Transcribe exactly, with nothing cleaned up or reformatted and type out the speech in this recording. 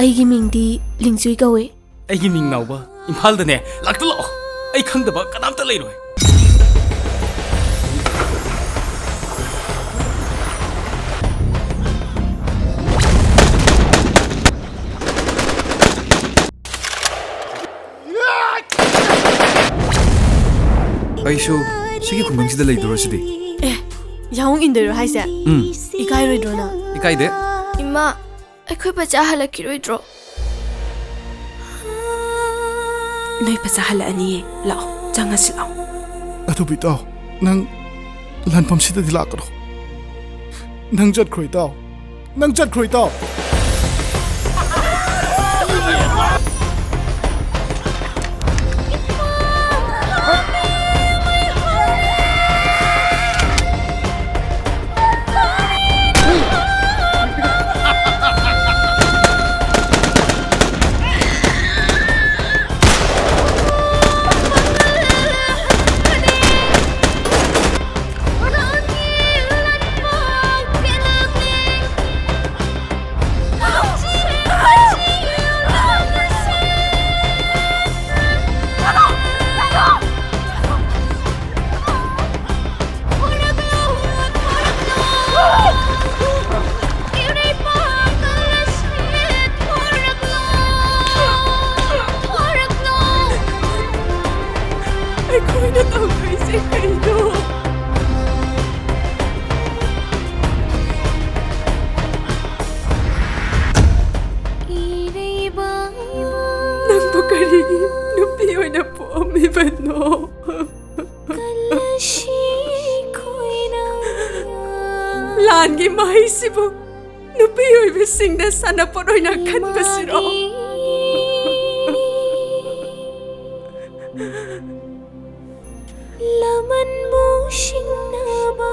ꯑꯩꯒꯤ ꯃꯤꯡꯗꯤ ꯂꯤꯡꯆꯨꯏ ꯀꯧꯏ꯫ ꯑꯩꯒꯤ ꯃꯤꯡ ꯅꯥꯎꯕ꯫ ꯏꯝꯐꯥꯜꯗꯅꯦ, ꯂꯥꯛꯇ ꯂꯥꯛꯑꯣ꯫ ꯑꯩ ꯈꯪꯗꯕ ꯀꯅꯥꯝꯇ ꯂꯩꯔꯣꯏ꯫ ꯑꯩꯁꯨ ꯁꯤꯒꯤ ꯈꯨꯡꯒꯪꯁꯤꯗ ꯂꯩꯗꯣꯔꯣ ꯁꯤꯗꯤ? ꯑꯦ, ꯌꯥꯍꯣꯡ ꯏꯟꯗꯣꯏꯔꯣ ꯍꯥꯏꯁꯦ? ꯎꯝ꯫ ꯏꯀꯥꯏꯔꯣꯏꯗ꯭ꯔꯣ ꯅꯪ? ꯏꯀꯥꯏꯗꯦ꯫ ꯏꯃꯥ, ꯑꯩꯈꯣꯏ ꯄꯆꯥ ꯍꯜꯂꯛꯈꯤꯔꯣꯏꯗ꯭ꯔꯣ? ꯅꯣꯏ ꯄꯆꯥ ꯍꯜꯂꯛꯑꯅꯤꯌꯦ꯫ ꯂꯥꯛꯑꯣ, ꯆꯪꯉꯁꯤ ꯂꯥꯛꯑꯣ꯫ ꯑꯗꯨꯕꯨ ꯏꯇꯥꯎ, ꯅꯪ ꯂꯥꯟꯐꯝꯁꯤꯗꯗꯤ ꯂꯥꯛꯀꯅꯨ꯫ ꯅꯪ ꯆꯠꯈ꯭ꯔꯣ ꯏꯇꯥꯎ꯫ ꯅꯪ ꯆꯠꯈ꯭ꯔꯣ ꯏꯇꯥꯎ꯫ ꯑꯩꯈꯣꯏꯅ ꯇꯧꯗꯣꯏꯁꯦ ꯀꯩꯅꯣ? ꯅꯪꯕꯨ ꯀꯔꯤꯒꯤ ꯅꯨꯄꯤ ꯑꯣꯏꯅ ꯄꯣꯛꯑꯝꯃꯤꯕꯅꯣ? ꯂꯥꯟꯒꯤ ꯃꯍꯩꯁꯤꯕꯨ ꯅꯨꯄꯤ ꯑꯣꯏꯕꯁꯤꯡꯅ ꯁꯥꯟꯅꯄꯣꯠ ꯑꯣꯏꯅ ꯈꯟꯕꯁꯤꯔꯣ? ꯂꯃꯟꯕꯨ ꯁꯤꯡꯅꯕ